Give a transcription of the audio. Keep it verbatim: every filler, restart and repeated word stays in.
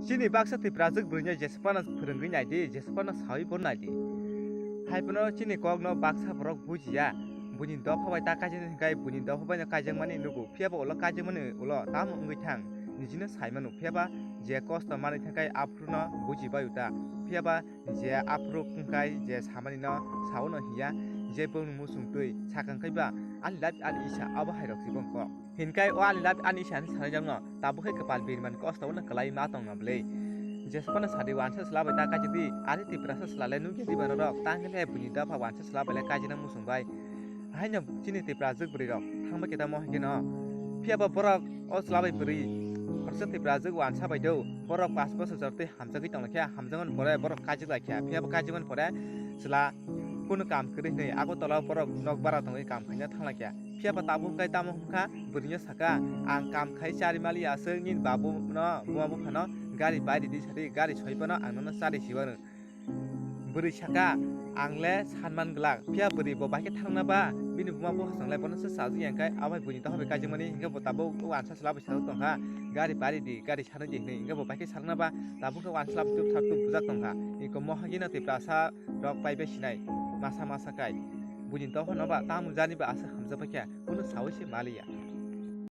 Chini baksa Tiprajwk bwrwino jesaphano phwrwngwi naidi, jesaphano sawi bo naidi. Haiphano chini kokno baksa borok bujiya. Buini dopha bai ta kaijaknai hwnkhe buini dopha baino kaijakmani nugo. Phiyaba ulo kaijakmani ulo tamo wngwi thang, nijino saimano. Phiyaba je kosto manwi thangkhai aphuru no bujibai uta. Phiyaba je aphuru wngkhai je samani no sawi no hiya, je bongni muchung twi sakang kaiba ani life ani isa abo hai rok si bongkok. Hinkai o ani life ani isa hinwi sanai jakno, tabuk khe kwpal birman kosto no kwlai ma tongna bwle. Jesaphano sadi wansa chwla bai ta kaijak di, ani Tiprasa chwla le nukya di ba norok, tang khe le buini dopha wansa chwla bai le kaijak na muchung bai. Haino chini Tiprajwk bwrwi rok thangba khe tamo hai khe no. Phiyaba borok o chwla bai bwrwi khoroksa Tiprajwk wansa bai do, borok pas bosor jor twi hamjagwi tonglaikha, hamjakmani pore borok kaijaklaikha, phiyaba kaijakmani pore chwla kunu kam kwrwi hwnwi Agartala o borok nok bara tongwi kam khaina thanglaikha. Phiyaba tabuk kai tamo hwnkha, bwrwino saka, "Ang kam khai chari maliya aswk nini babuno, buma buphano gari bai ridi sadi, gari soi phano ang nono chari siwano." Bwrwi saka, "Ang le sanman glak." Phiya bwrwi bo bai khe thangna ba, bini buma bupha chwng le bono se chajak ya hwnkhe, abai buini dopha bai kaijakmani, hwnkhe bo tabuk wansa chwla bai sajak tongkha, "Gari pari di, gari sanwi di," hwnwi, hwnkhe bo bai khe sakna ba, tabuk khe wansa chwla bai tubthar tubujak tongkha. Iko mohagino Tiprasa rok pai bai sinai, masa masa kai. Buini dopha no ba tamo jani ba aswk hamjak bai khe, kunu saui se maliya.